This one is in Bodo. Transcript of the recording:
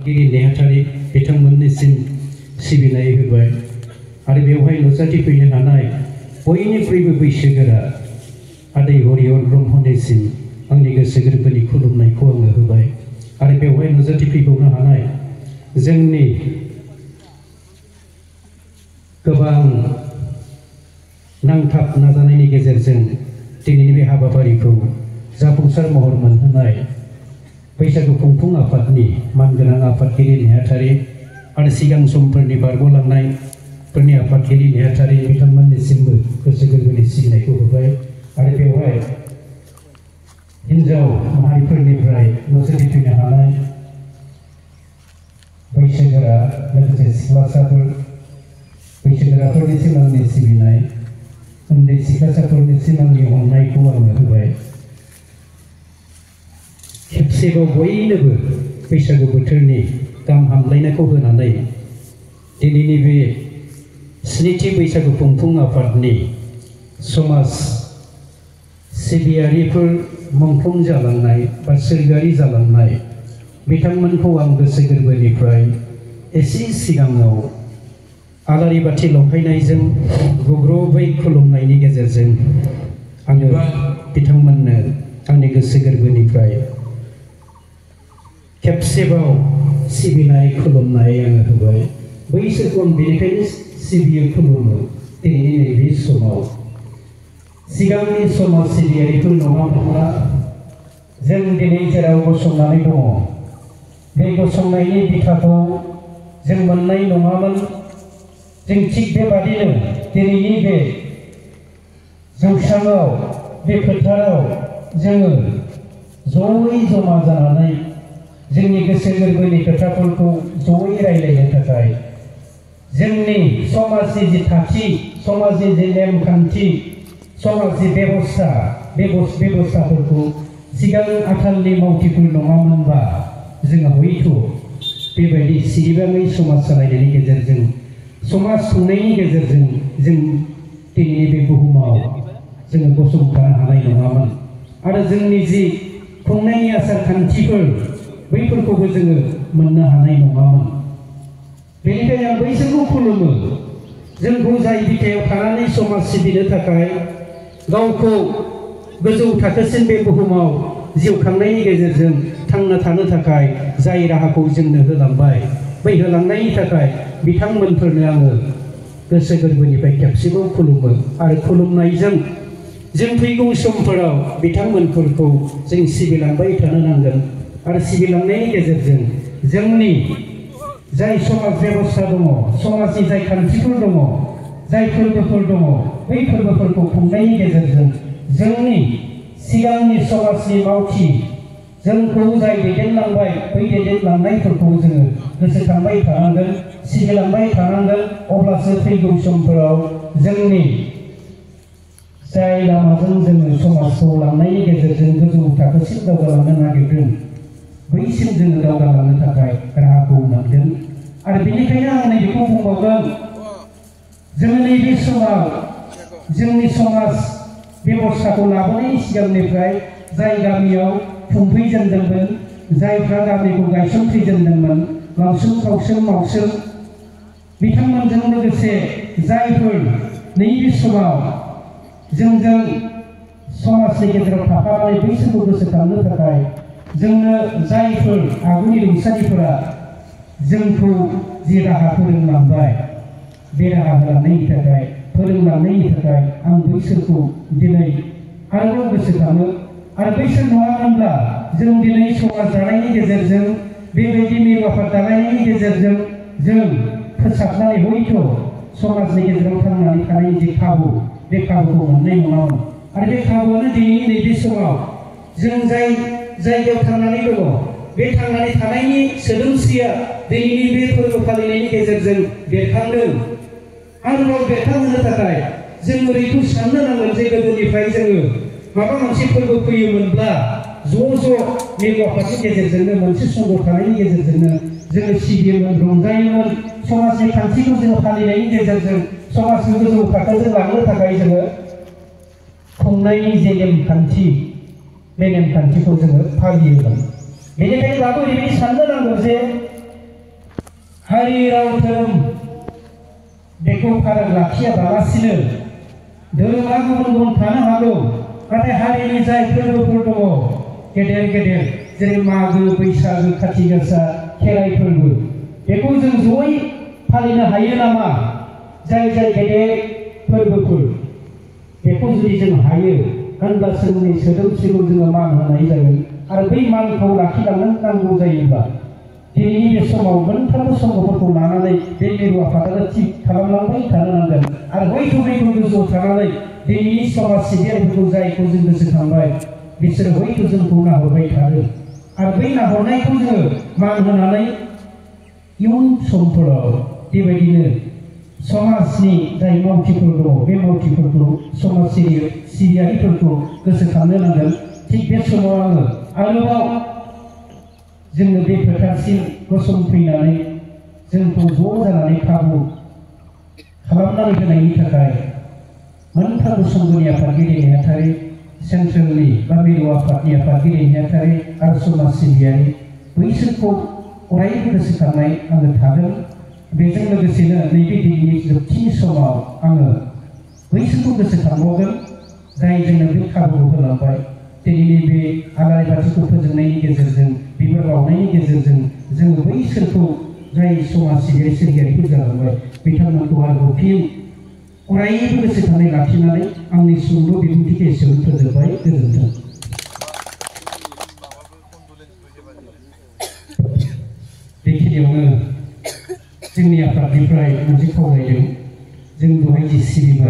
गिरि नेहाथारि बिथांमोननिसिम सिबिनाय होबाय आरो बेवहाय नुजाथिफैनो हानाय बयनिख्रुइबो बैसोगोरा आदै हरिहर ब्रह्मनिसिम आंनि गोसो गोरबोनि खुलुमनायखौ आङो होबाय आरो बेवहाय नुजाथिफैबावनो हानाय जोंनि गोबां नांथाब नाजानायनि गेजेरजों दिनैनि बे हाबाफारिखौ जाफुंसार महर मोनहोनाय बैसागु खुंफुं आफादनि मानगोनां आफादगिरि नेहाथारि आरो सिगां समफोरनि बारग'लांनायफोरनि आफादगिरि नेहाथारि बिथांमोननिसिमबो गोसो गोरबोनि सिबिनायखौ होबाय आरो बेवहाय हिन्जाव माहारिफोरनिफ्राय नुजाथिफैनो हानाय बैसोगोरा लोगोसे सिख्लासाफोर बैसोगोराफोरनिसिम आंनि सिबिनाय उन्दै सिख्लासाफोरनिसिम आंनि अननायखौ आङो होबाय। खेबसेबाव बयनोबो बैसागु बोथोरनि गाहाम हामलायनायखौ होनानै दिनैनि बे स्निथि बैसागु खुंफुं आफादनि समाज सिबियारिफोर मुंख्लं जालांनाय बा सोरगोआरि जालांनाय बिथांमोनखौ आं गोसो गोरबोनिफ्राय एसे सिगाङाव आलारि बाथि लगायनायजों गुग्रुबै खुलुमनायनि गेजेरजों आङो बिथांमोननो आंनि गोसो गोरबोनिफ्राय खेबसेबाव सिबिनाय खुलुमनाय आङो होबाय। बैसोरखौ आं बेनिखायनो सिबियो खुलुमो दिनैनि नैबे समाव सिगांनि समाव सिबियारिफोर नङामोनब्ला जों दिनै जेराव गसंनानै दङ बे गसंनायनि बिथाखौ जों मोननाय नङामोन। जों थिग बेबादिनो दिनैनि बे जौसाङाव बे फोथाराव जोङो जयै जमा जानानै जोंनि गोसो गोरबोनि खोथाफोरखौ जयै रायलायनो थाखाय जोंनि समाजनि जि थाखि समाजनि जि नेमखान्थि समाजनि बेबस्था बेबस्थाफोरखौ सिगां आथालनि मावथिफोर नङामोनबा जोङो हयथ' बेबायदि सिरिबाङै समाज सालायनायनि गेजेरजों समाज खुंनायनि गेजेरजों जों दिनैनि बे बुहुमाव जोङो गसंथानो हानाय नङामोन आरो जोंनि जि खुंनायनि आसार खान्थिफोर बैफोरखौबो जोङो मोननो हानाय नङामोन। बेनिखायनो आं बैसोरखौ खुलुमो जोंखौ जाय बिथायाव थानानै समाज सिबिनो थाखाय गावखौ गोजौ थाखोसिम बे बुहुमाव जिउ खांनायनि गेजेरजों थांना थानो थाखाय जाय राहाखौ जोंनो होलांबाय बै होलांनायनि थाखाय बिथांमोनफोरनो आङो गोसो गोरबोनिफ्राय खेबसेबाव खुलुमो आरो खुलुमनायजों जों फैगौ समफोराव बिथांमोनफोरखौ जों सिबिलांबाय थानो नांगोन आरो सिबिलांनायनि गेजेरजों जोंनि जाय समाज बेबस्था दङ समाजनि जाय खान्थिफोर दङ जाय फोरबोफोर दङ बै फोरबोफोरखौ खुंनायनि गेजेरजों जोंनि सिगांनि समाजनि मावथि जोंखौ जाय दैदेनलांबाय बै दैदेनलांनायफोरखौ जोङो गोसोखांबाय थानांगोन सिबिलांबाय थानांगोन अब्लासो फैगौ समफोराव जोंनि जाय लामाजों जोङो समाजखौ लांनायनि गेजेरजों गोजौ थाखोसिम दावगालांनो नागिरदों बैसिम जोङो दावगालांनो थाखाय राहाखौ मोनगोन। आरो बेनिखायनो आं नैबेखौ बुंबावगोन जोङो नैबे समाव जोंनि समाज बेबस्थाखौ लाबोनायनि सिगांनिफ्राय जाय गामियाव खुंफैजेनदोंमोन जायफ्रा गामिखौ गायसनफैजेनदोंमोन लावसोम खावसोम मावसोम बिथांमोनजों लोगोसे जायफोर नैबे समाव जोंजों समाजनि गेजेराव थाफानानै बैसोरखौ गोसोखांनो थाखाय जोंनो जायफोर आगुनि रुंसारिफोरा जोंखौ जि राहा फोरोंलांबाय बे राहा फोरोंलांनायनि थाखाय आं बैसोरखौ दिनै आरोबाव गोसोखाङो आरो बैसोर नङामोनब्ला जों दिनै समाज दानायनि गेजेरजों बेबायदि मिरु आफाद दानायनि गेजेरजों जों फोसाबनानै हयथ' समाजनि गेजेराव थांनानै थानायनि जि खाबु बे खाबुखौ मोननाय नङामोन आरो बे खाबुआनो दिनैनि नैबे समाव जों जाय जायगायाव थांनानै दङ बे थांनानै थानायनि सोदोमस्रिया दिनैनि बे फोरबो फालिनायनि गेजेरजों बेरखांदों। आरोबाव बेरखांहोनो थाखाय जों ओरैखौ साननो नांगोन जे गोदोनिफ्राय जोङो माबा मोनसे फोरबो फैयोमोनब्ला ज' मिरु आफादनि गेजेरजोंनो मोनसे संग थानायनि गेजेरजोंनो जोङो सिबियोमोन रंजायोमोन समाजनि खान्थिखौ जोङो फालिनायनि गेजेरजों समाजखौ गोजौ थाखोजों लांनो थाखाय जोङो खुंनायनि जे नेमखान्थि बे नेमखान्थिखौ जोङो फालियोमोन। बेनिखायनो दाबो ओरैबायदि साननो नांगौ जे हारि राव धोरोम बेखौ फाराग लाखियाबालासिनो धोरोमा गुबुन गुबुन थानो हागौ, नाथाय हारिनि जाय फोरबोफोर दङ गेदेर गेदेर जेरै मागो, बैसागो, खाथि गासा, खेराइ फोरबो, बेखौ जों जयै फालिनो हायो नामा? जाय जाय गेदेर फोरबोफोर बेखौ जुदि जों हायो होनब्लासो जोंनि सोदोमस्रिखौ जोङो मान होनाय जागोन। आरो बै मानखौ लाखिलांनो नांगौ जायोब्ला दिनैनि बे समाव मोनफ्रोमबो संगफोरखौ लानानै बे मिरु आफादा थि खालामलांबाय थानो नांगोन। आरो बयबो गोजौआव थानानै दिनैनि समाज सिबियारिफोरखौ जायखौ जों गोसोखांबाय बिसोरो बयबो जोंखौ नाहरबाय थादों। आरो बै नाहरनायखौ जोङो मान होनानै इयुन समफोराव बेबायदिनो समाजनि जाय मावथिफोर दङ बे मावथिफोरखौ समाज सिबियारिफोरखौ गोसोखांनो नांगोन। थिग बे समाव आङो आरोबाव जोङो बे फोथारसिम गसंफैनानै जोंखौ ज' जानानै खाबु खालामनानै होनायनि थाखाय मोनफ्रोमबो संघनि आफादगिरि नेहाथारि, सेन्ट्रेलनि बा मिरु आफादनि आफादगिरि नेहाथारि आरो समाज सिबियारि बैसोरखौ अरायबो गोसोखांनाय आङो थागोन। बेजों लोगोसेनो नैबे दिनैनि जोबथिनि समाव आङो बैसोरखौ गोसोखांबावगोन जाय जोंनो बे खाबुखौ होलांबाय। दिनैनि बे आलारि बाथिखौ फोजोंनायनि गेजेरजों, बिबार बावनायनि गेजेरजों जोङो बैसोरखौ जाय समाज सिबियारि सिबियारिफोर जालांबाय बिथांमोनखौ आरोबाव फिन अरायबो गोसोखांनाय लाखिनानै आंनि सुंद' बिबुंथिखौ एसेयावनो फोजोबबाय। गोजोन्थों। बेखिनियावनो जोंनि आफादनिफ्राय मोनसे खावलायदों, जों दहाय जि सिबिबाय